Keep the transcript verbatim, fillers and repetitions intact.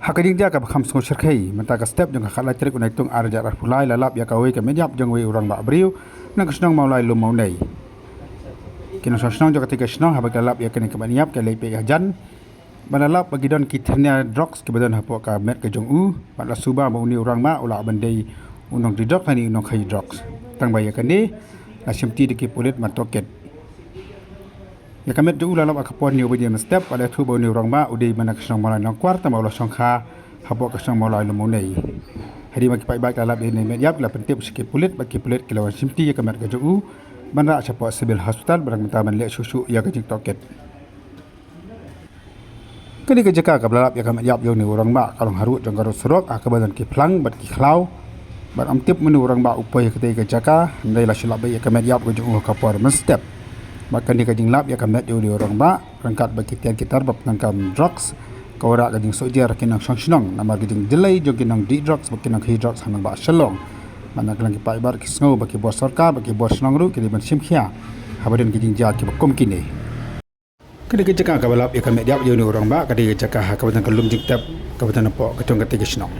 Ha ka jingjia kaba kham sngewsyrkhei, mynta ka step jong ka khatlai tarik u Naitung arhajar arphew lai la lap ïa kawei ka met ïap jong uwei u rangbah briew na ka shnong Mawlai Lum Mawnei. Ki nongshong shnong jong katei ka shnong haba ki la lap ïa kane ka met ïap ki la leit peit hajan, bad la lap ba ki don ki thyrnia drugs kiba don hapoh ka met ka jong u, bad la suba ba une u rangbah u lah ban dei u nongdie drugs lane u nongkhaïi drugs. Tang ba ïa kane la shimti da ki pulit martohkit. Ïa ka met jong u la lap ha ka por hynñiew baje mynstep, bad la ïathuh ba une u rangbah u dei ba na ka shnong Mawlai Nongkwar, tang ba u la shongkha hapoh ka shnong Mawlai Lum Mawnei. Hadien ba ki paidbah ki la lap ïa kane ka met ïap, ki la pyntip sha ki pulit, bad ki pulit ki la wan shimti ïa ka met ka jong u ban rah shapoh Civil Hospital, bad mynta ban leh shuh shuh ïa ka jingtohkit. Kane ka jaka kaba la lap ïa ka met ïap jong une u rangbah ka long harud jong ka rud surok, ha kaba don ki phlang bad ki khlaw. Bad ym tip mano u rangbah u poi ha katei ka jaka, hynrei la shu lap beit ïa ka met ïap ka jong u ha ka por mynstep. Bad kane ka jinglap ïa ka met jong une u rangbah ryngkat bad ki tiar ki tar ba pyndonkam drugs, ka wanrah ka jingsohjer ha ki nongshong shnong namar ka jingjyllei jong ki nongdie drugs bad ki nongkhaïi drugs ha nongbah Shillong. Bad na ka liang ki paidbah ki sngew ba ki bor sorkar bad ki bor shnong ruh ki dei ban shim khia haba don ki jingjia kiba kum kine. Kane ka jaka kaba lap ïa ka met ïap jong une u rangbah ka dei ka jaka ha kaba don ka lum jingtep kaba don hapoh ka jong katei ka shnong.